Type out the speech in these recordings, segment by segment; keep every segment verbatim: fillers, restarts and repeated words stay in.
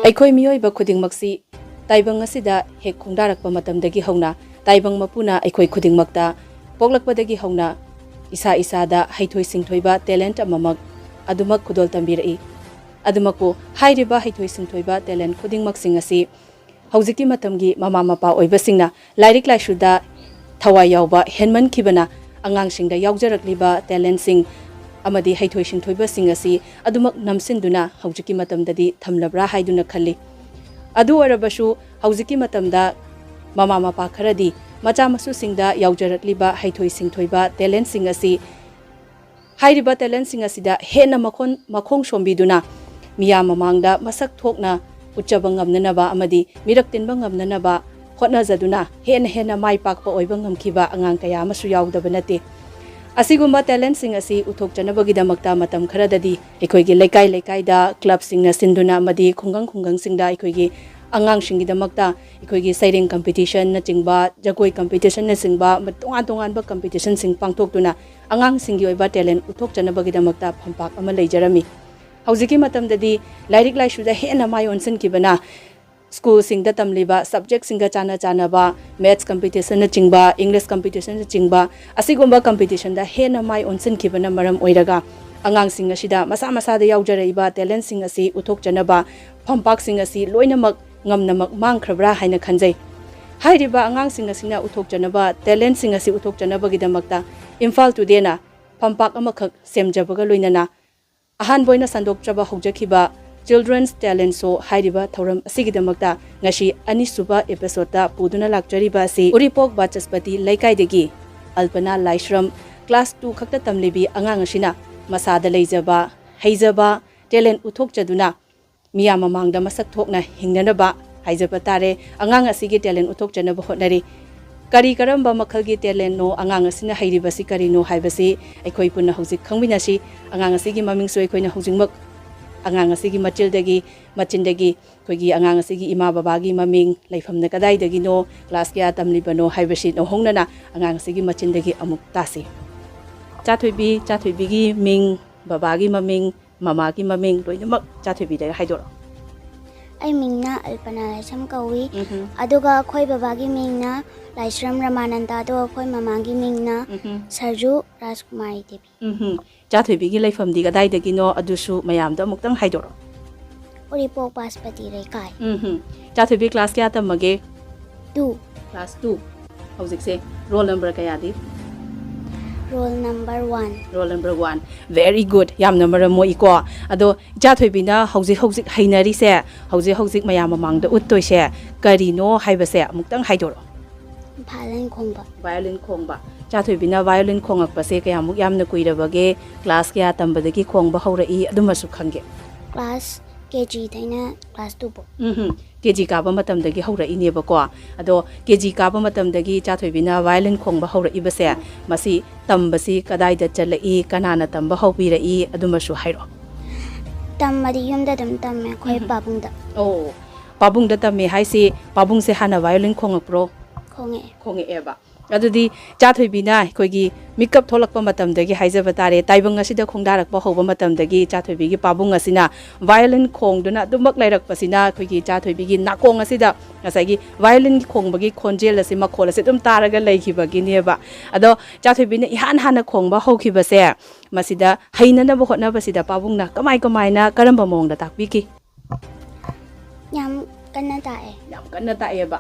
ꯑꯩꯈꯣꯏ ꯃꯤꯑꯣꯏꯕ ꯈꯨꯗꯤꯡꯃꯛꯁꯤ ꯇꯥꯏꯕꯪ ꯑꯁꯤꯗ ꯍꯦꯛ ꯈꯣꯡꯗꯥꯔꯛꯄ ꯃꯇꯝꯗꯒꯤ ꯍꯧꯅ ꯇꯥꯏꯕꯪ ꯃꯄꯨꯅ ꯑꯩꯈꯣꯏ ꯈꯨꯗꯤꯡꯃꯛꯇ ꯄꯣꯛꯂꯛꯄꯗꯒꯤ ꯍꯧꯅ ꯏꯁꯥ ꯏꯁꯥꯗ ꯍꯩꯊꯣꯏ ꯁꯤꯡꯊꯣꯏꯕ talent ꯑꯃꯃꯛ ꯑꯗꯨꯃꯛ ꯈꯨꯗꯣꯜ ꯇꯝꯕꯤꯔꯛꯏ꯫ ꯑꯗꯨꯃꯛꯄꯨ ꯍꯥꯏꯔꯤꯕ ꯍꯩꯊꯣꯏ ꯁꯤꯡꯊꯣꯏꯕ talent ꯈꯨꯗꯤꯡꯃꯛꯁꯤꯡ ꯑꯁꯤ ꯍꯧꯖꯤꯛꯀꯤ ꯃꯇꯝꯒꯤ ꯃꯃꯥ ꯃꯄꯥ ꯑꯣꯏꯕꯁꯤꯡꯅ ꯂꯥꯏꯔꯤꯛ ꯂꯥꯏꯁꯨꯗ ꯊꯋꯥꯏ ꯌꯥꯎꯕ ꯍꯦꯟꯃꯟꯈꯤꯕꯅ ꯑꯉꯥꯡꯁꯤꯡꯗ ꯌꯥꯎꯖꯔꯛꯂꯤꯕ talentꯁꯤꯡ ꯑꯃꯗꯤ ꯍꯩꯊꯣꯏ ꯁꯤꯡꯊꯣꯏꯕꯁꯤꯡ ꯑꯁꯤ ꯑꯗꯨꯃꯛ ꯅꯝꯁꯤꯟꯗꯨꯅ ꯍꯧꯖꯤꯛꯀꯤ ꯃꯇꯝꯗꯗꯤ ꯊꯝꯂꯕ꯭ꯔꯥ ꯍꯥꯏꯗꯨꯅ ꯈꯜꯂꯤ꯫ ꯑꯗꯨ ꯑꯣꯏꯔꯕꯁꯨ ꯍꯧꯖꯤꯛꯀꯤ ꯃꯇꯝꯗ ꯃꯃꯥ ꯃꯄꯥ ꯈꯔꯗꯤ ꯃꯆꯥ ꯃꯁꯨꯁꯤꯡꯗ ꯌꯥꯎꯖꯔꯛꯂꯤꯕ ꯍꯩꯊꯣꯏ ꯁꯤꯡꯊꯣꯏꯕ talentꯁꯤꯡ ꯑꯁꯤ ꯍꯥꯏꯔꯤꯕ talentꯁꯤꯡ ꯑꯁꯤꯗ ꯍꯦꯟꯅ ꯃꯈꯣꯟ-, ꯃꯈꯣꯡ ꯁꯣꯝꯕꯤꯗꯨꯅ ꯃꯤꯌꯥꯝ ꯃꯃꯥꯡꯗ ꯃꯁꯛ ꯊꯣꯛꯅ ꯎꯠꯆꯕ ꯉꯝꯅꯅꯕ ꯑꯃꯗꯤ ꯃꯤꯔꯛ ꯇꯤꯟꯕ ꯉꯝꯅꯅꯕ ꯍꯣꯠꯅꯖꯗꯨꯅ ꯍꯦꯟꯅ ꯍꯦꯟꯅ ꯃꯥꯏ ꯄꯥꯛꯄ ꯑꯣꯏꯕ ꯉꯝꯈꯤꯕ ꯑꯉꯥꯡ ꯀꯌꯥ ꯑꯃꯁꯨ ꯌꯥꯎꯗꯕ ꯅꯠꯇꯦ꯫ ꯑꯁꯤꯒꯨꯝꯕ talentꯁꯤꯡ ꯑꯁꯤ ꯎꯠꯊꯣꯛꯆꯅꯕꯒꯤꯗꯃꯛꯇ ꯃꯇꯝ ꯈꯔꯗꯗꯤ ꯑꯩꯈꯣꯏꯒꯤ ꯂꯩꯀꯥꯏ ꯂꯩꯀꯥꯏꯗ clubꯁꯤꯡꯅ ꯁꯤꯟꯗꯨꯅ ꯑꯃꯗꯤ ꯈꯨꯡꯒꯪ ꯈꯨꯡꯒꯪꯁꯤꯡꯗ ꯑꯩꯈꯣꯏꯒꯤ ꯑꯉꯥꯡꯁꯤꯡꯒꯤꯗꯃꯛꯇ ꯑꯩꯈꯣꯏꯒꯤ ꯁꯩꯔꯦꯡ competitionꯅꯆꯤꯡꯕ, ꯖꯒꯣꯏ competitionꯅꯆꯤꯡꯕ, ꯇꯣꯉꯥꯟ ꯇꯣꯉꯥꯟꯕ competitionꯁꯤꯡ ꯄꯥꯡꯊꯣꯛꯇꯨꯅ ꯑꯉꯥꯡꯁꯤꯡꯒꯤ ꯑꯣꯏꯕ talent ꯎꯠꯊꯣꯛꯆꯅꯕꯒꯤꯗꯃꯛꯇ ꯐꯝꯄꯥꯛ ꯑꯃ ꯂꯩꯖꯔꯝꯃꯤ꯫ ꯍꯧꯖꯤꯛꯀꯤ ꯃꯇꯝꯗꯗꯤ ꯂꯥꯏꯔꯤꯛ ꯂꯥꯏꯁꯨꯗ ꯍꯦꯟꯅ ꯃꯥꯏ ꯑꯣꯟꯁꯤꯟꯈꯤꯕꯅ schoolꯁꯤꯡꯗ ꯇꯝꯂꯤꯕ subjectꯁꯤꯡꯒ ꯆꯥꯟꯅ ꯆꯥꯟꯅꯕ maths competitionꯅꯆꯤꯡꯕ, English competitionꯅꯆꯤꯡꯕ ꯑꯁꯤꯒꯨꯝꯕ competitionꯗ ꯍꯦꯟꯅ ꯃꯥꯏ ꯑꯣꯟꯁꯤꯟꯈꯤꯕꯅ ꯃꯔꯝ ꯑꯣꯏꯔꯒ ꯑꯉꯥꯡꯁꯤꯡ ꯑꯁꯤꯗ ꯃꯁꯥ ꯃꯁꯥꯗ ꯌꯥꯎꯖꯔꯛꯏꯕ talentꯁꯤꯡ ꯑꯁꯤ ꯎꯠꯊꯣꯛꯆꯅꯕ ꯐꯝꯄꯥꯛꯁꯤꯡ ꯑꯁꯤ ꯂꯣꯏꯅꯃꯛ ꯉꯝꯅꯃꯛ ꯃꯥꯡꯈ꯭ꯔꯕ꯭ꯔꯥ ꯍꯥꯏꯅ ꯈꯟꯖꯩ꯫ ꯍꯥꯏꯔꯤꯕ ꯑꯉꯥꯡꯁꯤꯡ ꯑꯁꯤꯅ ꯎꯠꯊꯣꯛꯆꯅꯕ talentꯁꯤꯡ ꯑꯁꯤ ꯎꯠꯊꯣꯛꯆꯅꯕꯒꯤꯗꯃꯛꯇ ꯏꯝꯐꯥꯜ Todayꯅ ꯐꯝꯄꯥꯛ ꯑꯃꯈꯛ ꯁꯦꯝꯖꯕꯒ ꯂꯣꯏꯅꯅ ꯑꯍꯥꯟꯕ ꯑꯣꯏꯅ ꯁꯟꯗꯣꯛꯆꯕ ꯍꯧꯖꯈꯤꯕ Children's Talent Show ꯍꯥꯏꯔꯤꯕ ꯊꯧꯔꯝ ꯑꯁꯤꯒꯤꯗꯃꯛꯇ ꯉꯁꯤ ꯑꯅꯤꯁꯨꯕ episodeꯇ ꯄꯨꯗꯨꯅ ꯂꯥꯛꯆꯔꯤꯕ ꯑꯁꯤ ꯎꯔꯤꯄꯣꯛ ꯕꯥꯆꯁꯄꯇꯤ ꯂꯩꯀꯥꯏꯗꯒꯤ ꯑꯜꯄꯅꯥ ꯂꯥꯏꯁ꯭ꯔꯝ class two ꯈꯛꯇ ꯇꯝꯂꯤꯕꯤ ꯑꯉꯥꯡ ꯑꯁꯤꯅ ꯃꯁꯥꯗ ꯂꯩꯖꯕ, ꯍꯩꯖꯕ, talent ꯎꯠꯊꯣꯛꯆꯗꯨꯅ ꯃꯤꯌꯥꯝ ꯃꯃꯥꯡꯗ ꯃꯁꯛ ꯊꯣꯛꯅ ꯍꯤꯡꯅꯅꯕ ꯍꯥꯏꯖꯕ ꯇꯥꯔꯦ, ꯑꯉꯥꯡ ꯑꯁꯤꯒꯤ talent ꯎꯠꯊꯣꯛꯆꯅꯕ ꯍꯣꯠꯅꯔꯤ꯫ ꯀꯔꯤ ꯀꯔꯝꯕ ꯃꯈꯜꯒꯤ talentꯅꯣ, ꯑꯉꯥꯡ ꯑꯁꯤꯅ ꯍꯩꯔꯤꯕꯁꯤ ꯀꯔꯤꯅꯣ ꯍꯥꯏꯕꯁꯤ ꯑꯩꯈꯣꯏ ꯄꯨꯟꯅ ꯍꯧꯖꯤꯛ ꯈꯪꯃꯤꯟꯅꯁꯤ꯫ ꯑꯉꯥꯡ ꯑꯁꯤꯒꯤ ꯃꯃꯤꯡꯁꯨ ꯑꯩꯈꯣꯏꯅ ꯍꯧꯖꯤꯛꯃꯛ ꯑꯉꯥꯡ ꯑꯁꯤꯒꯤ ꯃꯆꯤꯜꯗꯒꯤ, ꯃꯆꯤꯟꯗꯒꯤ ꯑꯩꯈꯣꯏꯒꯤ ꯑꯉꯥꯡ ꯑꯁꯤꯒꯤ ꯏꯃꯥ ꯕꯕꯥꯒꯤ ꯃꯃꯤꯡ, ꯂꯩꯐꯝꯅ ꯀꯗꯥꯏꯗꯒꯤꯅꯣ, class ꯀꯌꯥ ꯇꯝꯂꯤꯕꯅꯣ ꯍꯥꯏꯕꯁꯤ ꯅꯧꯍꯧꯅꯅ ꯑꯉꯥꯡ ꯑꯁꯤꯒꯤ ꯃꯆꯤꯟꯗꯒꯤ ꯑꯃꯨꯛ ꯇꯥꯁꯤ꯫ ꯆꯥꯊꯣꯏꯕꯤ, ꯆꯥꯊꯣꯏꯕꯤꯒꯤ ꯃꯤꯡ, ꯕꯕꯥꯒꯤ ꯃꯃꯤꯡ, ꯃꯃꯥꯒꯤ ꯃꯃꯤꯡ ꯂꯣꯏꯅꯃꯛ ꯆꯥꯊꯣꯏꯕꯤꯗ ꯍꯥꯏꯗꯣꯔꯛꯑꯣ꯫ ꯑꯩ ꯃꯤꯡꯅ ꯑꯜꯄꯅꯥ ꯂꯥꯏꯁ꯭ꯔꯝ ꯀꯧꯏ꯫ ꯎꯝꯍꯨꯝ꯫ ꯑꯗꯨꯒ ꯑꯩꯈꯣꯏ ꯕꯕꯥꯒꯤ ꯃꯤꯡꯅ ꯂꯥꯏꯁ꯭ꯔꯝ ꯔꯃꯥꯅꯟꯗ, ꯑꯗꯨꯒ ꯑꯩꯈꯣꯏ ꯃꯃꯥꯒꯤ ꯃꯤꯡꯅ ꯎꯝꯍꯨꯝ꯫ ꯁꯔꯖꯨ ꯔꯥꯖꯀꯨꯃꯥꯔꯤ ꯗꯦꯕꯤ꯫ ꯎꯝꯍꯨꯝ꯫ ꯆꯥꯊꯣꯏꯕꯤꯒꯤ ꯂꯩꯐꯝꯗꯤ ꯀꯗꯥꯏꯗꯒꯤꯅꯣ, ꯑꯗꯨꯁꯨ ꯃꯌꯥꯝꯗ ꯑꯃꯨꯛꯇꯪ ꯍꯥꯏꯗꯣꯔꯛꯑꯣ꯫ ꯎꯔꯤꯄꯣꯛ ꯄꯥꯁꯄꯇꯤ ꯂꯩꯀꯥꯏ꯫ ꯎꯝꯍꯨꯝ꯫ ꯆꯥꯊꯣꯏꯕꯤ class ꯀꯌꯥ ꯇꯝꯃꯒꯦ? Two꯫ Class two꯫ ꯍꯧꯖꯤꯛꯁꯦ roll number ꯀꯌꯥꯗꯤ? Roll number one꯫ Roll number one꯫ Very good꯫ ꯌꯥꯝꯅ ꯃꯔꯝ ꯃꯣꯛꯏꯀꯣ꯫ ꯑꯗꯣ ꯏꯆꯥꯊꯣꯏꯕꯤꯅ ꯍꯧꯖꯤꯛ ꯍꯧꯖꯤꯛ ꯍꯩꯅꯔꯤꯁꯦ, ꯍꯧꯖꯤꯛ ꯍꯧꯖꯤꯛ ꯃꯌꯥꯝ ꯃꯃꯥꯡꯗ ꯎꯠꯇꯣꯏꯁꯦ ꯀꯔꯤꯅꯣ ꯍꯥꯏꯕꯁꯦ ꯑꯃꯨꯛꯇꯪ ꯍꯥꯏꯗꯣꯔꯛꯑꯣ꯫ Violin ꯈꯣꯡꯕ꯫ Violin ꯈꯣꯡꯕ꯫ ꯏꯆꯥꯊꯣꯏꯕꯤꯅ violin ꯈꯣꯡꯉꯛꯄꯁꯦ ꯀꯌꯥꯃꯨꯛ ꯌꯥꯝꯅ ꯀꯨꯏꯔꯕꯒꯦ? Class ꯀꯌꯥ ꯇꯝꯕꯗꯒꯤ ꯈꯣꯡꯕ ꯍꯧꯔꯛꯏ? ꯑꯗꯨꯃꯁꯨ ꯈꯪꯒꯦ꯫ Class KG ꯗꯩꯅ class two ꯐꯥꯎ꯫ ꯎꯝꯍꯨꯝ꯫ KG ꯀꯥꯕ ꯃꯇꯝꯗꯒꯤ ꯍꯧꯔꯛꯏꯅꯦꯕꯀꯣ꯫ ꯑꯗꯣ KG ꯀꯥꯕ ꯃꯇꯝꯗꯒꯤ ꯏꯆꯥꯊꯣꯏꯕꯤꯅ violin ꯈꯣꯡꯕ ꯍꯧꯔꯛꯏꯕꯁꯦ, ꯃꯁꯤ ꯇꯝꯕꯁꯤ ꯀꯗꯥꯏꯗ ꯆꯠꯂꯛꯏ, ꯀꯅꯥꯅ ꯇꯝꯕ ꯍꯧꯕꯤꯔꯛꯏ, ꯑꯗꯨꯃꯁꯨ ꯍꯥꯏꯔꯛꯑꯣ꯫ ꯇꯝꯕꯗꯤ ꯌꯨꯝꯗ ꯑꯗꯨꯝ ꯇꯝꯃꯦ, ꯑꯩꯈꯣꯏ ꯎꯝ꯫ ꯄꯥꯕꯨꯡꯗ꯫ ꯑꯣ, ꯄꯥꯕꯨꯡꯗ ꯇꯝꯃꯦ ꯍꯥꯏꯁꯤ, ꯄꯥꯕꯨꯡꯁꯦ ꯍꯥꯟꯅ violin ꯈꯣꯡꯉꯛꯄ꯭ꯔꯣ? ꯈꯣꯡꯉꯛꯑꯦ꯫ ꯈꯣꯡꯉꯛꯑꯦꯕ꯫ ꯑꯗꯨꯗꯤ ꯏꯆꯥꯊꯣꯏꯕꯤꯅ ꯑꯩꯈꯣꯏꯒꯤ ꯃꯤꯀꯞ ꯊꯣꯛꯂꯛꯄ ꯃꯇꯝꯗꯒꯤ ꯍꯥꯏꯖꯕ ꯇꯥꯔꯦ, ꯇꯥꯏꯕꯪ ꯑꯁꯤꯗ ꯈꯣꯡꯗꯥꯔꯛꯄ ꯍꯧꯕ ꯃꯇꯝꯗꯒꯤ ꯏꯆꯥꯊꯣꯏꯕꯤꯒꯤ ꯄꯥꯕꯨꯡ ꯑꯁꯤꯅ violin ꯈꯣꯡꯗꯨꯅ ꯑꯗꯨꯃꯛ ꯂꯩꯔꯛꯄꯁꯤꯅ ꯑꯩꯈꯣꯏꯒꯤ ꯏꯆꯥꯊꯣꯏꯕꯤꯒꯤ ꯅꯥꯀꯣꯡ ꯑꯁꯤꯗ ꯉꯁꯥꯏꯒꯤ violin ꯈꯣꯡꯕꯒꯤ ꯈꯣꯟꯖꯦꯜ ꯑꯁꯤ, ꯃꯈꯣꯜ ꯑꯁꯤ ꯑꯗꯨꯝ ꯇꯥꯔꯒ ꯂꯩꯈꯤꯕꯒꯤꯅꯦꯕ꯫ ꯑꯗꯣ ꯏꯆꯥꯊꯣꯏꯕꯤꯅ ꯏꯍꯥꯟ ꯍꯥꯟꯅ ꯈꯣꯡꯕ ꯍꯧꯈꯤꯕꯁꯦ, ꯃꯁꯤꯗ ꯍꯩꯅꯅꯕ ꯍꯣꯠꯅꯕꯁꯤꯗ ꯄꯥꯕꯨꯡꯅ ꯀꯃꯥꯏ ꯀꯃꯥꯏꯅ, ꯀꯔꯝꯕ ꯃꯑꯣꯡꯗ ꯇꯥꯛꯄꯤꯈꯤ? ꯌꯥꯝ ꯀꯟꯅ ꯇꯥꯛꯑꯦ꯫ ꯌꯥꯝ ꯀꯟꯅ ꯇꯥꯛꯑꯦꯕ꯫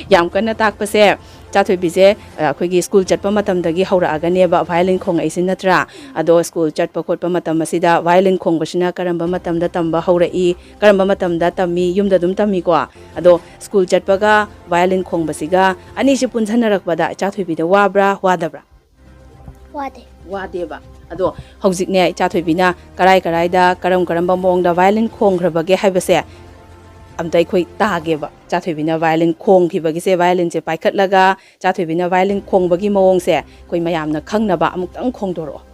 ꯌꯥꯝ ꯀꯟꯅ ꯇꯥꯛꯄꯁꯦ, ꯏꯆꯥꯊꯣꯏꯕꯤꯁꯦ, ꯑ, ꯑꯩꯈꯣꯏꯒꯤ school ꯆꯠꯄ ꯃꯇꯝꯗꯒꯤ ꯍꯧꯔꯛꯑꯒꯅꯦꯕ violin ꯈꯣꯡꯉꯛꯏꯁꯤ, ꯅꯠꯇ꯭ꯔꯥ? ꯑꯗꯣ school ꯆꯠꯄ ꯈꯣꯠꯄ ꯃꯇꯝ ꯑꯁꯤꯗ violin ꯈꯣꯡꯕꯁꯤꯅ ꯀꯔꯝꯕ ꯃꯇꯝꯗ ꯇꯝꯕ ꯍꯧꯔꯛꯏ, ꯀꯔꯝꯕ ꯃꯇꯝꯗ ꯇꯝꯃꯤ? ꯌꯨꯝꯗ ꯑꯗꯨꯝ ꯇꯝꯃꯤꯀꯣ꯫ ꯑꯗꯣ school ꯆꯠꯄꯒ violin ꯈꯣꯡꯕꯁꯤꯒ ꯑꯅꯤꯁꯤ ꯄꯨꯟꯁꯟꯅꯔꯛꯄꯗ ꯏꯆꯥꯊꯣꯏꯕꯤꯗ ꯋꯥꯕ꯭ꯔꯥ, ꯋꯥꯗꯕ꯭ꯔꯥ? ꯋꯥꯗꯦ꯫ ꯋꯥꯗꯦꯕ꯫ ꯑꯗꯣ ꯍꯧꯖꯤꯛꯅꯦ, ꯏꯆꯥꯊꯣꯏꯕꯤꯅ ꯀꯔꯥꯏ ꯀꯔꯥꯏꯗ ꯀꯔꯝ ꯀꯔꯝꯕ ꯃꯑꯣꯡꯗ violin ꯈꯣꯡꯈ꯭ꯔꯕꯒꯦ ꯍꯥꯏꯕꯁꯦ ꯑꯝꯇ ꯑꯩꯈꯣꯏ ꯇꯥꯒꯦꯕ꯫ ꯏꯆꯥꯊꯣꯏꯕꯤꯅ violin ꯈꯣꯡꯈꯤꯕꯒꯤꯁꯦ, violinꯁꯦ ꯄꯥꯏꯈꯠꯂꯒ ꯏꯆꯥꯊꯣꯏꯕꯤꯅ violin ꯈꯣꯡꯕꯒꯤ ꯃꯑꯣꯡꯁꯦ ꯑꯩꯈꯣꯏ ꯃꯌꯥꯝꯅ ꯈꯪꯅꯕ ꯑꯃꯨꯛꯇꯪ ꯈꯣꯡꯗꯣꯔꯛꯑꯣ꯫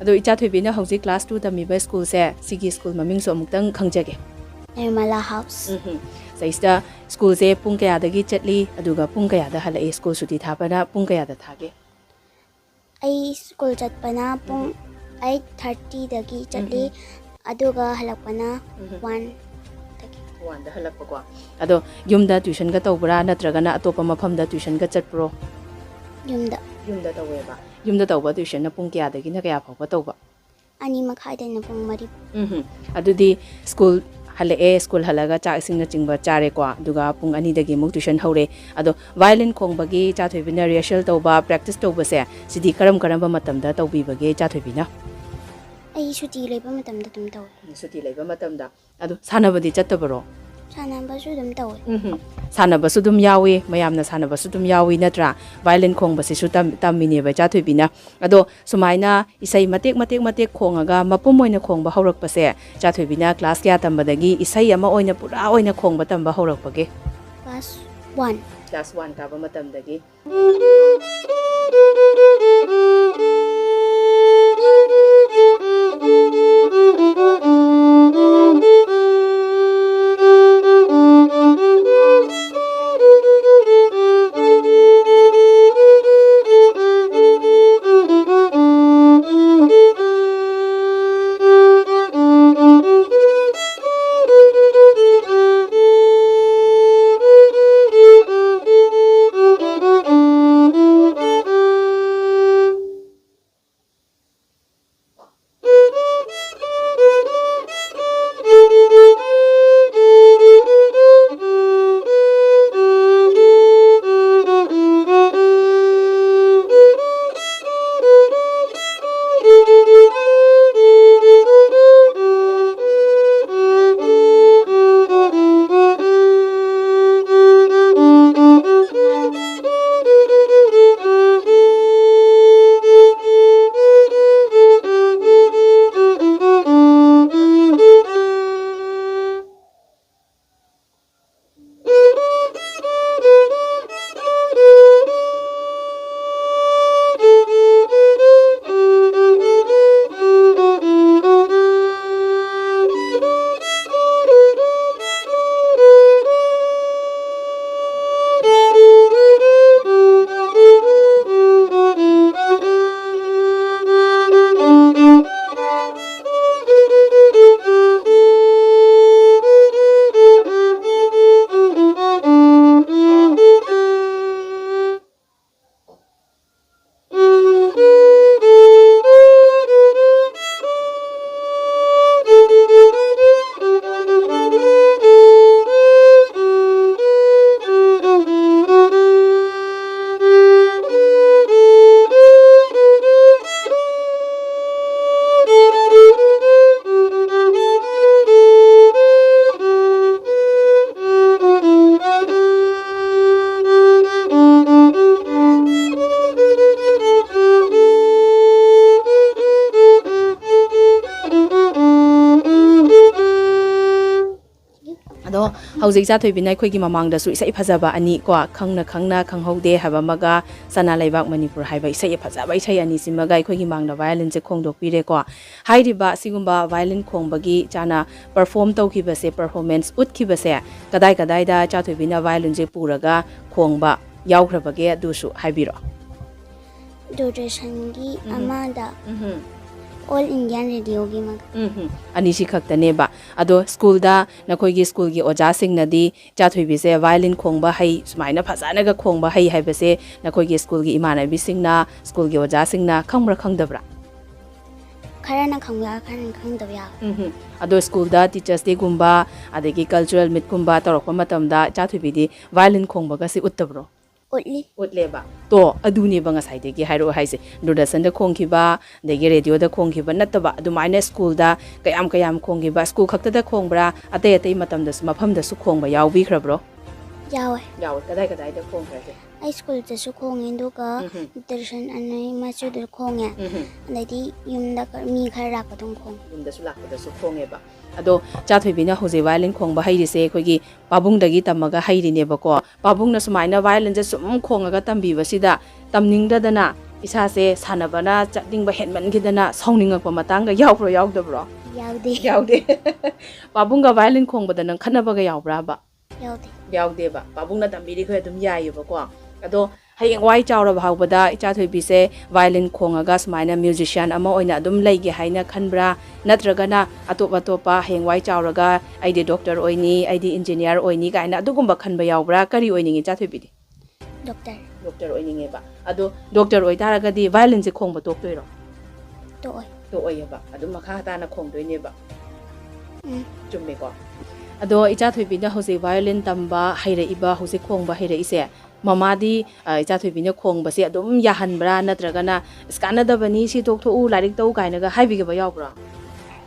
ꯑꯗꯣ ꯏꯆꯥ ꯊꯣꯏꯕꯤꯅ ꯍꯧꯖꯤꯛ class two ꯇꯝꯃꯤꯕ ꯁ꯭ꯀꯨꯜꯁꯦ, ꯁꯤꯒꯤ ꯁ꯭ꯀꯨꯜ ꯃꯃꯤꯡꯁꯨ ꯑꯃꯨꯛꯇꯪ ꯈꯪꯖꯒꯦ꯫ Nirmala House. ꯎꯝ꯫ ꯁꯤꯗꯩꯁꯤꯗ ꯁ꯭ꯀꯨꯜꯁꯦ ꯄꯨꯡ ꯀꯌꯥꯗꯒꯤ ꯆꯠꯂꯤ, ꯑꯗꯨꯒ ꯄꯨꯡ ꯀꯌꯥꯗ ꯍꯜꯂꯛꯏ? ꯁ꯭ꯀꯨꯜ ꯁꯨꯇꯤ ꯊꯥꯕꯅ ꯄꯨꯡ ꯀꯌꯥꯗ ꯊꯥꯒꯦ? ꯑꯩ ꯁ꯭ꯀꯨꯜ ꯆꯠꯄꯅ ꯄꯨꯡ eight thirtyꯗꯒꯤ ꯆꯠꯂꯤ, ꯑꯗꯨꯒ ꯍꯜꯂꯛꯄꯅ ꯎꯝ꯫ Oneꯗꯒꯤ꯫ Oneꯗ ꯍꯜꯂꯛꯄꯀꯣ꯫ ꯑꯗꯣ ꯌꯨꯝꯗ tuitionꯒ ꯇꯧꯕ꯭ꯔꯥ, ꯅꯠꯇ꯭ꯔꯒꯅ ꯑꯇꯣꯞꯄ ꯃꯐꯝꯗ tuitionꯒ ꯆꯠꯄ꯭ꯔꯣ? ꯌꯨꯝꯗ꯫ ꯌꯨꯝꯗ ꯇꯧꯋꯦꯕ꯫ ꯌꯨꯝꯗ ꯇꯧꯕ tuitionꯅ ꯄꯨꯡ ꯀꯌꯥꯗꯒꯤꯅ ꯀꯌꯥ ꯐꯥꯎꯕ ꯇꯧꯕ? ꯑꯅꯤ ꯃꯈꯥꯏꯗꯩꯅ ꯄꯨꯡ ꯃꯔꯤ꯫ ꯎꯝ꯫ ꯑꯗꯨꯗꯤ ꯁ꯭ꯀꯨꯜ ꯍꯜꯂꯛꯑꯦ, ꯁ꯭ꯀꯨꯜ ꯍꯜꯂꯛꯑꯒ ꯆꯥꯛ ꯏꯁꯤꯡꯅꯆꯤꯡꯕ ꯆꯥꯔꯦꯀꯣ, ꯑꯗꯨꯒ ꯄꯨꯡ ꯑꯅꯤꯗꯒꯤ ꯑꯃꯨꯛ tuition ꯍꯧꯔꯦ꯫ ꯑꯗꯣ violin ꯈꯣꯡꯕꯒꯤ ꯏꯆꯥ ꯊꯣꯏꯕꯤꯅ rehearsal ꯇꯧꯕ, practice ꯇꯧꯕꯁꯦ, ꯁꯤꯗꯤ ꯀꯔꯝ ꯀꯔꯝꯕ ꯃꯇꯝꯗ ꯇꯧꯕꯤꯕꯒꯦ ꯏꯆꯥ ꯊꯣꯏꯕꯤꯅ? ꯑꯩ ꯁꯨꯇꯤ ꯂꯩꯕ ꯃꯇꯝꯗ ꯑꯗꯨꯝ ꯇꯧꯋꯦ꯫ ꯁꯨꯇꯤ ꯂꯩꯕ ꯃꯇꯝꯗ꯫ ꯑꯗꯣ ꯁꯥꯟꯅꯕꯗꯤ ꯆꯠꯇꯕꯔꯣ? ꯁꯥꯟꯅꯕꯁꯨ ꯑꯗꯨꯝ ꯇꯧꯋꯦ꯫ ꯎꯝ꯫ ꯁꯥꯟꯅꯕꯁꯨ ꯑꯗꯨꯝ ꯌꯥꯎꯏ, ꯃꯌꯥꯝꯅ ꯁꯥꯟꯅꯕꯁꯨ ꯑꯗꯨꯝ ꯌꯥꯎꯏ ꯅꯠꯇ꯭ꯔꯥ? Violin ꯈꯣꯡꯕꯁꯤꯁꯨ ꯇꯝ-, ꯇꯝꯃꯤꯅꯦꯕ ꯏꯆꯥ ꯊꯣꯏꯕꯤꯅ꯫ ꯑꯗꯣ ꯁꯨꯃꯥꯏꯅ ꯏꯁꯩ ꯃꯇꯦꯛ ꯃꯇꯦꯛ ꯃꯇꯦꯛ ꯈꯣꯡꯉꯒ ꯃꯄꯨꯝ ꯑꯣꯏꯅ ꯈꯣꯡꯕ ꯍꯧꯔꯛꯄꯁꯦ, ꯏꯆꯥ ꯊꯣꯏꯕꯤꯅ class ꯀꯌꯥ ꯇꯝꯕꯗꯒꯤ ꯏꯁꯩ ꯑꯃ ꯑꯣꯏꯅ ꯄꯨꯔꯥ ꯑꯣꯏꯅ ꯈꯣꯡꯕ ꯇꯝꯕ ꯍꯧꯔꯛꯄꯒꯦ? Class One꯫ Class one ꯀꯥꯕ ꯃꯇꯝꯗꯒꯤ꯫ ꯍꯧꯖꯤꯛ ꯏꯆꯥ ꯊꯣꯏꯕꯤꯅ ꯑꯩꯈꯣꯏꯒꯤ ꯃꯃꯥꯡꯗꯁꯨ ꯏꯁꯩ ꯐꯖꯕ ꯑꯅꯤ ꯀꯣ, ꯈꯪꯅ ꯈꯪꯅ ꯈꯪꯍꯧꯗꯦ ꯍꯥꯏꯕ ꯑꯃꯒ ꯁꯅꯥ ꯂꯩꯕꯥꯛ ꯃꯅꯤꯄꯨꯔ ꯍꯥꯏꯕ ꯏꯁꯩ ꯐꯖꯕ ꯏꯁꯩ ꯑꯅꯤꯁꯤꯃꯒ ꯑꯩꯈꯣꯏꯒꯤ ꯃꯥꯡꯗ violin ꯁꯦ ꯈꯣꯡꯗꯣꯛꯄꯤꯔꯦꯀꯣ꯫ ꯍꯥꯏꯔꯤꯕ ꯑꯁꯤꯒꯨꯝꯕ violin ꯈꯣꯡꯕꯒꯤ ꯏꯆꯥꯅ perform ꯇꯧꯈꯤꯕꯁꯦ, performance ꯎꯠꯈꯤꯕꯁꯦ ꯀꯗꯥꯏ ꯀꯗꯥꯏꯗ ꯏꯆꯥ ꯊꯣꯏꯕꯤꯅ violin ꯁꯦ ꯄꯨꯔꯒ ꯈꯣꯡꯕ ꯌꯥꯎꯈ꯭ꯔꯕꯒꯦ, ꯑꯗꯨꯁꯨ ꯍꯥꯏꯕꯤꯔꯣ꯫ ꯗꯨꯔꯗꯔꯁꯟꯒꯤ ꯎꯝ꯫ ꯑꯃꯗ ꯎꯝ꯫ All Indian Radio ꯒꯤ ꯑꯃꯒ꯫ ꯎꯝ꯫ ꯑꯅꯤꯁꯤ ꯈꯛꯇꯅꯦꯕ꯫ ꯑꯗꯣ ꯁ꯭ꯀꯨꯜꯗ ꯅꯈꯣꯏꯒꯤ ꯁ꯭ꯀꯨꯜꯒꯤ ꯑꯣꯖꯥꯁꯤꯡꯅꯗꯤ ꯏꯆꯥ ꯊꯣꯏꯕꯤꯁꯦ violin ꯈꯣꯡꯕ ꯍꯩ, ꯁꯨꯃꯥꯏꯅ ꯐꯖꯅꯒ ꯈꯣꯡꯕ ꯍꯩ ꯍꯥꯏꯕꯁꯦ ꯅꯈꯣꯏꯒꯤ ꯁ꯭ꯀꯨꯜꯒꯤ ꯏꯃꯥꯟꯅꯕꯤꯁꯤꯡꯅ, ꯁ꯭ꯀꯨꯜꯒꯤ ꯑꯣꯖꯥꯁꯤꯡꯅ ꯈꯪꯕ꯭ꯔꯥ ꯈꯪꯗꯕ꯭ꯔꯥ? ꯈꯔꯅ ꯈꯪꯕ ꯌꯥꯎ, ꯈꯔꯅ ꯈꯪꯗꯕ ꯌꯥꯎ꯫ ꯎꯝ꯫ ꯑꯗꯣ ꯁ꯭ꯀꯨꯜꯗ Teachers Day ꯒꯨꯝꯕ ꯑꯗꯒꯤ cultural meet ꯀꯨꯝꯕ ꯇꯧꯔꯛꯄ ꯃꯇꯝꯗ ꯏꯆꯥ ꯊꯣꯏꯕꯤꯗꯤ violin ꯈꯣꯡꯕꯒꯁꯦ ꯎꯠꯇꯕ꯭ꯔꯣ? ꯎꯠꯂꯤ꯫ ꯎꯠꯂꯦꯕ꯫ ꯇꯣ, ꯑꯗꯨꯅꯦꯕ ꯉꯁꯥꯏꯗꯒꯤ ꯍꯥꯏꯔꯛꯑꯣ ꯍꯥꯏꯁꯦ꯫ ꯗꯨꯔꯗꯔꯁꯟꯗ ꯈꯣꯡꯈꯤꯕ, ꯑꯗꯒꯤ ꯔꯦꯗꯤꯑꯣꯗ ꯈꯣꯡꯈꯤꯕ ꯅꯠꯇꯕ, ꯑꯗꯨꯃꯥꯏꯅ ꯁ꯭ꯀꯨꯜꯗ ꯀꯌꯥꯝ ꯀꯌꯥꯝ ꯈꯣꯡꯈꯤꯕ, ꯁ꯭ꯀꯨꯜ ꯈꯛꯇꯗ ꯈꯣꯡꯕ꯭ꯔꯥ, ꯑꯇꯩ ꯑꯇꯩ ꯃꯇꯝꯗꯁꯨ, ꯃꯐꯝꯗꯁꯨ ꯈꯣꯡꯕ ꯌꯥꯎꯕꯤꯈ꯭ꯔꯕ꯭ꯔꯣ? ꯌꯥꯎꯋꯦ꯫ ꯌꯥꯎꯋꯦ꯫ ꯀꯗꯥꯏ ꯀꯗꯥꯏꯗ ꯈꯣꯡꯈ꯭ꯔꯒꯦ? ꯑꯩ ꯁ꯭ꯀꯨꯜꯗꯁꯨ ꯈꯣꯡꯉꯦ, ꯑꯗꯨꯒ ꯎꯝ꯫ ꯗꯨꯔꯗꯔꯁꯟ ꯑꯅꯩ ꯃꯆꯨꯗ ꯈꯣꯡꯉꯦ꯫ ꯎꯝ꯫ ꯑꯗꯩꯗꯤ ꯌꯨꯝꯗ ꯈꯔ, ꯃꯤ ꯈꯔ ꯂꯥꯛꯄꯗ ꯑꯗꯨꯝ ꯈꯣꯡꯉꯦ꯫ ꯌꯨꯝꯗꯁꯨ ꯂꯥꯛꯄꯗꯁꯨ ꯈꯣꯡꯉꯦꯕ꯫ ꯑꯗꯣ ꯏꯆꯥ ꯊꯣꯏꯕꯤꯅ ꯍꯧꯖꯤꯛ violin ꯈꯣꯡꯕ ꯍꯩꯔꯤꯁꯦ ꯑꯩꯈꯣꯏꯒꯤ ꯄꯥꯕꯨꯡꯗꯒꯤ ꯇꯝꯃꯒ ꯍꯩꯔꯤꯅꯦꯕꯀꯣ꯫ ꯄꯥꯕꯨꯡꯅ ꯁꯨꯃꯥꯏꯅ violin ꯁꯦ ꯁꯨꯝ ꯈꯣꯡꯉꯒ ꯇꯝꯕꯤꯕꯁꯤꯗ ꯇꯝꯅꯤꯡꯗꯗꯅ ꯏꯁꯥꯁꯦ ꯁꯥꯟꯅꯕꯅ ꯆꯠꯅꯤꯡꯕ ꯍꯦꯟꯃꯟꯈꯤꯗꯅ ꯁꯥꯎꯅꯤꯡꯉꯛꯄ ꯃꯇꯥꯡꯒ ꯌꯥꯎꯕ꯭ꯔꯣ, ꯌꯥꯎꯗꯕ꯭ꯔꯣ? ꯌꯥꯎꯗꯦ꯫ ꯌꯥꯎꯗꯦ꯫ ꯄꯥꯕꯨꯡꯒ violin ꯈꯣꯡꯕꯗ ꯅꯪ ꯈꯠꯅꯕꯒ ꯌꯥꯎꯕ꯭ꯔꯥꯕ? ꯌꯥꯎꯗꯦ꯫ ꯌꯥꯎꯗꯦꯕ꯫ ꯄꯥꯕꯨꯡꯅ ꯇꯝꯕꯤꯔꯤꯈꯣꯏ ꯑꯗꯨꯝ ꯌꯥꯏꯌꯦꯕꯀꯣ꯫ ꯑꯗꯣ ꯍꯌꯦꯡꯋꯥꯏ ꯆꯥꯎꯔꯕ ꯐꯥꯎꯕꯗ ꯏꯆꯥ ꯊꯣꯏꯕꯤꯁꯦ violin ꯈꯣꯡꯉꯒ ꯁꯨꯃꯥꯏꯅ musician ꯑꯃ ꯑꯣꯏꯅ ꯑꯗꯨꯝ ꯂꯩꯒꯦ ꯍꯥꯏꯅ ꯈꯟꯕ꯭ꯔꯥ? ꯅꯠꯇ꯭ꯔꯒꯅ ꯑꯇꯣꯞ ꯑꯇꯣꯞꯄ ꯍꯌꯦꯡꯋꯥꯏ ꯆꯥꯎꯔꯒ ꯑꯩꯗꯤ doctor ꯑꯣꯏꯅꯤ, ꯑꯩꯗꯤ engineer ꯑꯣꯏꯅꯤ ꯀꯥꯏꯅ ꯑꯗꯨꯒꯨꯝꯕ ꯈꯟꯕ ꯌꯥꯎꯕ꯭ꯔꯥ? ꯀꯔꯤ ꯑꯣꯏꯅꯤꯡꯉꯤ ꯏꯆꯥ ꯊꯣꯏꯕꯤꯗꯤ? Doctor꯫ Doctor ꯑꯣꯏꯅꯤꯡꯉꯦꯕ꯫ ꯑꯗꯣ doctor ꯑꯣꯏꯇꯥꯔꯒꯗꯤ violin ꯁꯦ ꯈꯣꯡꯕ ꯇꯣꯛꯇꯣꯏꯔꯣ? ꯇꯣꯛꯑꯣꯏ꯫ ꯇꯣꯛꯑꯣꯏꯌꯦꯕ꯫ ꯑꯗꯨꯝ ꯃꯈꯥ ꯇꯥꯅ ꯈꯣꯡꯗꯣꯏꯅꯦꯕ꯫ ꯎꯝ꯫ ꯆꯨꯝꯃꯦꯀꯣ? ꯑꯗꯣ ꯏꯆꯥ ꯊꯣꯏꯕꯤꯅ ꯍꯧꯖꯤꯛ violin ꯇꯝꯕ ꯍꯩꯔꯛꯏꯕ, ꯍꯧꯖꯤꯛ ꯈꯣꯡꯕ ꯍꯩꯔꯛꯏꯁꯦ, ꯃꯃꯥꯗꯤ, ꯑ, ꯏꯆꯥ ꯊꯣꯏꯕꯤꯅ ꯈꯣꯡꯕꯁꯦ ꯑꯗꯨꯝ ꯌꯥꯍꯟꯕ꯭ꯔꯥ, ꯅꯠꯇ꯭ꯔꯒꯅ "ꯑꯁ, ꯀꯥꯟꯅꯗꯕꯅꯤ, ꯁꯤ ꯇꯣꯛꯊꯣꯛꯎ, ꯂꯥꯏꯔꯤꯛ ꯇꯧ" ꯀꯥꯏꯅꯒ ꯍꯥꯏꯕꯤꯈꯤꯕ ꯌꯥꯎꯕ꯭ꯔꯣ?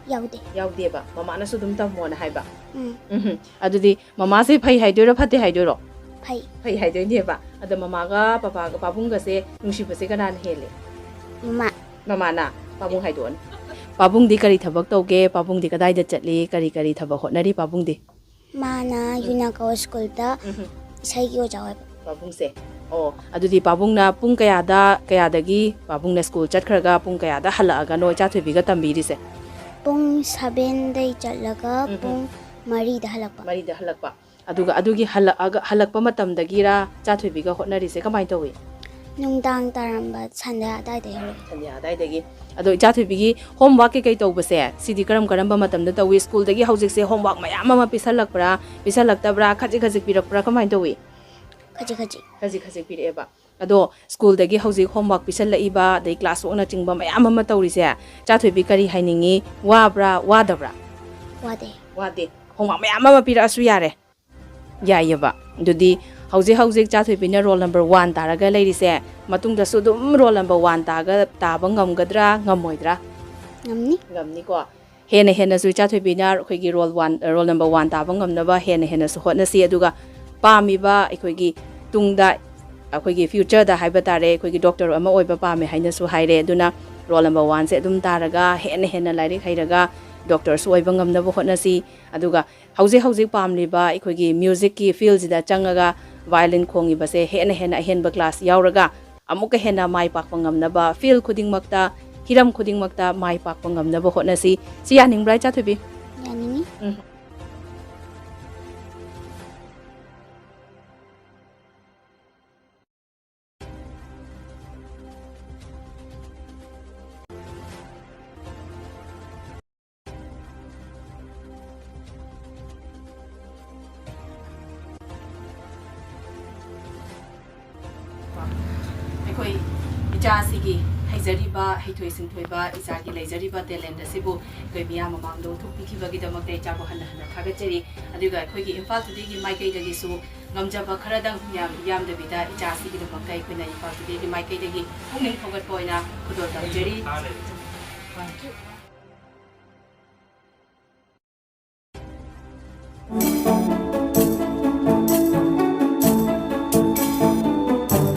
ꯌꯥꯎꯗꯦ꯫ ꯌꯥꯎꯗꯦꯕ꯫ ꯃꯃꯥꯅꯁꯨ ꯑꯗꯨꯝ ꯇꯝꯃꯣꯅ ꯍꯥꯏꯕ꯫ ꯎꯝ꯫ ꯎꯝ꯫ ꯑꯗꯨꯗꯤ ꯃꯃꯥꯁꯦ ꯐꯩ ꯍꯥꯏꯗꯣꯏꯔꯣ, ꯐꯠꯇꯦ ꯍꯥꯏꯗꯣꯏꯔꯣ? ꯐꯩ꯫ ꯐꯩ ꯍꯥꯏꯗꯣꯏꯅꯦꯕ꯫ ꯑꯗ ꯃꯃꯥꯒ ꯄꯄꯥꯒ, ꯄꯥꯕꯨꯡꯒꯁꯦ ꯅꯨꯡꯁꯤꯕꯁꯦ ꯀꯅꯥꯅ ꯍꯦꯜꯂꯤ? ꯃꯃꯥ꯫ ꯃꯃꯥꯅ꯫ ꯄꯥꯕꯨꯡ ꯍꯥꯏꯗꯣꯛꯑꯅꯤ꯫ ꯄꯥꯕꯨꯡꯗꯤ ꯀꯔꯤ ꯊꯕꯛ ꯇꯧꯒꯦ? ꯄꯥꯕꯨꯡꯗꯤ ꯀꯗꯥꯏꯗ ꯆꯠꯂꯤ? ꯀꯔꯤ ꯀꯔꯤ ꯊꯕꯛ ꯍꯣꯠꯅꯔꯤ ꯄꯥꯕꯨꯡꯗꯤ? ꯃꯥꯅ ꯌꯨꯅꯥꯀꯣ ꯁ꯭ꯀꯨꯜꯗ ꯎꯝ꯫ ꯏꯁꯩꯒꯤ ꯑꯣꯖꯥ ꯑꯣꯏꯕ꯫ ꯄꯥꯕꯨꯡꯁꯦ꯫ ꯑꯣ, ꯑꯗꯨꯗꯤ ꯄꯥꯕꯨꯡꯅ ꯄꯨꯡ ꯀꯌꯥꯗ, ꯀꯌꯥꯗꯒꯤ ꯄꯥꯕꯨꯡꯅ ꯁ꯭ꯀꯨꯜ ꯆꯠꯈ꯭ꯔꯒ ꯄꯨꯡ ꯀꯌꯥꯗ ꯍꯜꯂꯛꯑꯒꯅꯣ ꯏꯆꯥꯊꯣꯏꯕꯤꯒ ꯇꯝꯕꯤꯔꯤꯁꯦ? ꯄꯨꯡ ꯁꯚꯦꯟꯗꯩ ꯆꯠꯂꯒ ꯎꯝ꯫ ꯄꯨꯡ ꯃꯔꯤꯗ ꯍꯜꯂꯛꯄ꯫ ꯃꯔꯤꯗ ꯍꯜꯂꯛꯄ꯫ ꯑꯗꯨꯒ ꯑꯗꯨꯒꯤ ꯍꯜꯂꯛꯑꯒ, ꯍꯜꯂꯛꯄ ꯃꯇꯝꯗꯒꯤꯔ ꯏꯆꯥꯊꯣꯏꯕꯤꯒ ꯍꯣꯠꯅꯔꯤꯁꯦ ꯀꯃꯥꯏꯅ ꯇꯧꯏ? ꯅꯨꯡꯗꯥꯡ ꯇꯥꯔꯝꯕ ꯁꯟꯗ꯭ꯌꯥ ꯑꯗꯥꯏꯗꯒꯤ ꯍꯧꯔꯛꯑꯦ꯫ ꯁꯟꯗ꯭ꯌꯥ ꯑꯗꯥꯏꯗꯒꯤ꯫ ꯑꯗꯣ ꯏꯆꯥꯊꯣꯏꯕꯤꯒꯤ homework ꯀꯩꯀꯩ ꯇꯧꯕꯁꯦ ꯁꯤꯗꯤ ꯀꯔꯝ ꯀꯔꯝꯕ ꯃꯇꯝꯗ ꯇꯧꯏ? ꯁ꯭ꯀꯨꯜꯗꯒꯤ ꯍꯧꯖꯤꯛꯁꯦ homework ꯃꯌꯥꯝ ꯑꯃ ꯄꯤꯁꯜꯂꯛꯄ꯭ꯔꯥ, ꯄꯤꯁꯜꯂꯛꯇꯕ꯭ꯔꯥ, ꯈꯖꯤꯛ ꯈꯖꯤꯛ ꯄꯤꯔꯛꯄ꯭ꯔꯥ, ꯀꯃꯥꯏꯅ ꯇꯧꯏ? ꯈꯖꯤꯛ ꯈꯖꯤꯛ꯫ ꯈꯖꯤꯛ ꯈꯖꯤꯛ ꯄꯤꯔꯛꯑꯦꯕ꯫ ꯑꯗꯣ ꯁ꯭ꯀꯨꯜꯗꯒꯤ ꯍꯧꯖꯤꯛ homework ꯄꯤꯁꯜꯂꯛꯏꯕ, ꯑꯗꯩ class workꯅꯆꯤꯡꯕ ꯃꯌꯥꯝ ꯑꯃ ꯇꯧꯔꯤꯁꯦ, ꯏꯆꯥꯊꯣꯏꯕꯤ ꯀꯔꯤ ꯍꯥꯏꯅꯤꯡꯉꯤ? ꯋꯥꯕ꯭ꯔꯥ, ꯋꯥꯗꯕ꯭ꯔꯥ? ꯋꯥꯗꯦ꯫ ꯋꯥꯗꯦ꯫ Homework ꯃꯌꯥꯝ ꯑꯃ ꯄꯤꯔꯛꯑꯁꯨ ꯌꯥꯔꯦ꯫ ꯌꯥꯏꯌꯦꯕ꯫ ꯑꯗꯨꯗꯤ ꯍꯧꯖꯤꯛ ꯍꯧꯖꯤꯛ ꯏꯆꯥꯊꯣꯏꯕꯤꯅ roll number one ꯇꯥꯔꯒ ꯂꯩꯔꯤꯁꯦ, ꯃꯇꯨꯡꯗꯁꯨ ꯑꯗꯨꯝ roll number one ꯇꯥꯒ-, ꯇꯥꯕ ꯉꯝꯒꯗ꯭ꯔꯥ, ꯉꯝꯃꯣꯏꯗ꯭ꯔꯥ? ꯉꯝꯅꯤ꯫ ꯉꯝꯅꯤꯀꯣ꯫ ꯍꯦꯟꯅ ꯍꯦꯟꯅꯁꯨ ꯏꯆꯥꯊꯣꯏꯕꯤꯅ ꯑꯩꯈꯣꯏꯒꯤ roll one, roll number one ꯇꯥꯕ ꯉꯝꯅꯕ ꯍꯦꯟꯅ ꯍꯦꯟꯅꯁꯨ ꯍꯣꯠꯅꯁꯤ꯫ ꯑꯗꯨꯒ ꯄꯥꯝꯃꯤꯕ ꯑꯩꯈꯣꯏꯒꯤ ꯇꯨꯡꯗ, ꯑꯩꯈꯣꯏꯒꯤ futureꯗ ꯍꯥꯏꯕ ꯇꯥꯔꯦ, ꯑꯩꯈꯣꯏꯒꯤ doctor ꯑꯃ ꯑꯣꯏꯕ ꯄꯥꯝꯃꯦ ꯍꯥꯏꯅꯁꯨ ꯍꯥꯏꯔꯦ꯫ ꯑꯗꯨꯅ roll number oneꯁꯦ ꯑꯗꯨꯝ ꯇꯥꯔꯒ ꯍꯦꯟꯅ ꯍꯦꯟꯅ ꯂꯥꯏꯔꯤꯛ ꯍꯩꯔꯒ doctorꯁꯨ ꯑꯣꯏꯕ ꯉꯝꯅꯕ ꯍꯣꯠꯅꯁꯤ꯫ ꯑꯗꯨꯒ ꯍꯧꯖꯤꯛ ꯍꯧꯖꯤꯛ ꯄꯥꯝꯂꯤꯕ ꯑꯩꯈꯣꯏꯒꯤ musicꯀꯤ fieldꯁꯤꯗ ꯆꯪꯉꯒ violin ꯈꯣꯡꯉꯤꯕꯁꯦ ꯍꯦꯟꯅ ꯍꯦꯟꯅ ꯑꯍꯦꯟꯕ class ꯌꯥꯎꯔꯒ ꯑꯃꯨꯛꯀ ꯍꯦꯟꯅ ꯃꯥꯏ ꯄꯥꯛꯄ ꯉꯝꯅꯕ, field ꯈꯨꯗꯤꯡꯃꯛꯇ, ꯍꯤꯔꯝ ꯈꯨꯗꯤꯡꯃꯛꯇ ꯃꯥꯏ ꯄꯥꯛꯄ ꯉꯝꯅꯕ ꯍꯣꯠꯅꯁꯤ꯫ ꯁꯤ ꯌꯥꯅꯤꯡꯕ꯭ꯔꯥ, ꯏꯆꯥꯊꯣꯏꯕꯤ? ꯌꯥꯅꯤꯡꯉꯤ꯫ ꯎꯝ꯫ ꯑꯩꯈꯣꯏ ꯏꯆꯥꯁꯤꯒꯤ ꯍꯩꯖꯔꯤꯕ, ꯍꯩꯊꯣꯏ ꯁꯤꯡꯊꯣꯏꯕ ꯏꯆꯥꯒꯤ ꯂꯩꯖꯔꯤꯕ talent ꯑꯁꯤꯕꯨ ꯑꯩꯈꯣꯏ ꯃꯤꯌꯥꯝ ꯃꯃꯥꯡꯗ ꯎꯠꯊꯣꯛꯄꯤꯈꯤꯕꯒꯤꯗꯃꯛꯇ ꯏꯆꯥꯕꯨ ꯍꯟꯅ ꯍꯟꯅ ꯊꯥꯒꯠꯆꯔꯤ꯫ ꯑꯗꯨꯒ ꯑꯩꯈꯣꯏꯒꯤ ꯏꯝꯐꯥꯜ Todayꯒꯤ ꯃꯥꯏꯀꯩꯗꯒꯤꯁꯨ ꯉꯝꯖꯕ ꯈꯔꯗꯪ ꯌꯥꯝ-, ꯌꯥꯝꯗꯕꯤꯗ ꯏꯆꯥꯁꯤꯒꯤꯗꯃꯛꯇ ꯑꯩꯈꯣꯏꯅ ꯏꯝꯐꯥꯜ Todayꯒꯤ ꯃꯥꯏꯀꯩꯗꯒꯤ ꯄꯨꯛꯅꯤꯡ ꯊꯧꯒꯠꯄ ꯑꯣꯏꯅ ꯈꯨꯗꯣꯜ ꯇꯝꯖꯔꯤ꯫